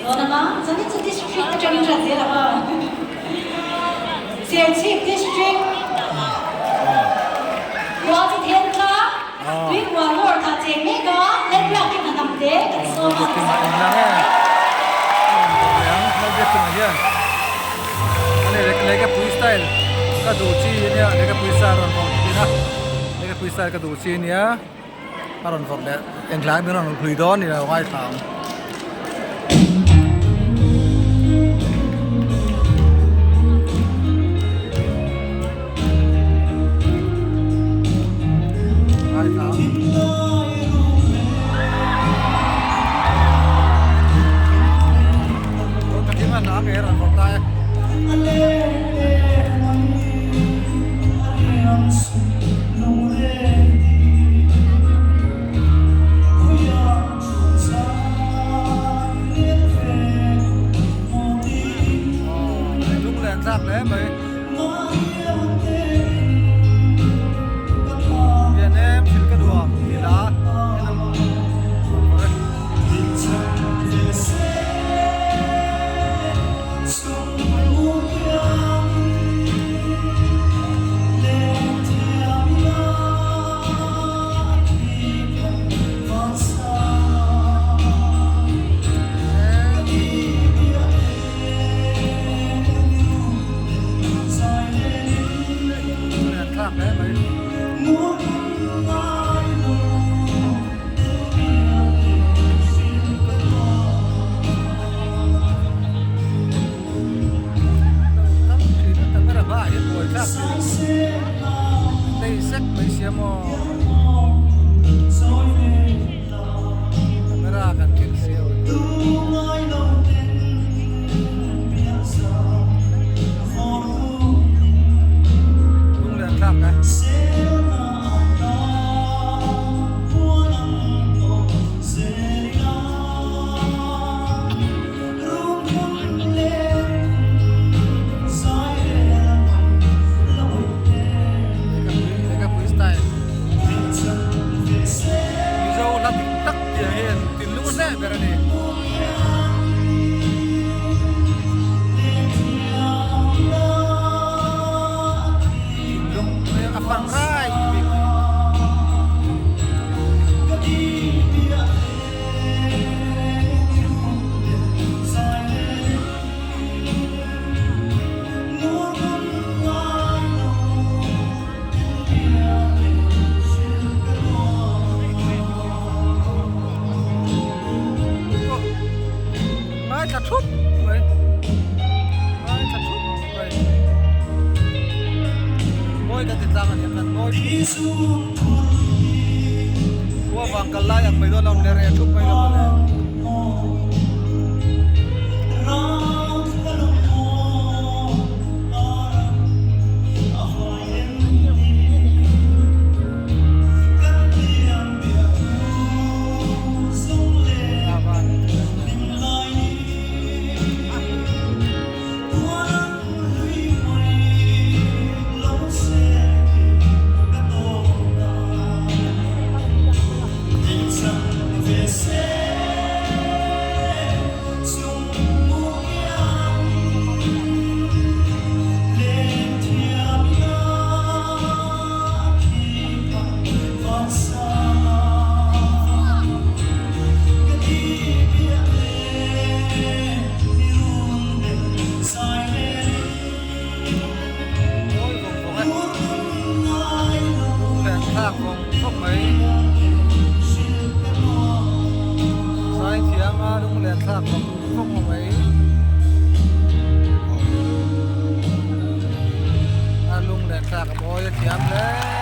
Dawn ang a, zanin chu District atangin ṭan zel ang a. Serchhip District Guwahati Thentlang Tuimual North ah cheng mek a, Lalbiakina hnamte kan sawm a. A rawn vawrh leh engtlai min rawn hlui dawn ni lo ngaithla ang. Ngaithla ang. Ka thing a hna nge rawn vawrh ta e. Lunglen thlak hle mai. Lian em thil ka duh a ti la en ang Ngaithla thup mai ngaithla thup mai mawi kan ti tlang a nia kan mawi thup khua vang kal lai ang mai dawn lo le reh thup mai lo mawle. Lunglen thlak a mawi a thiam hle.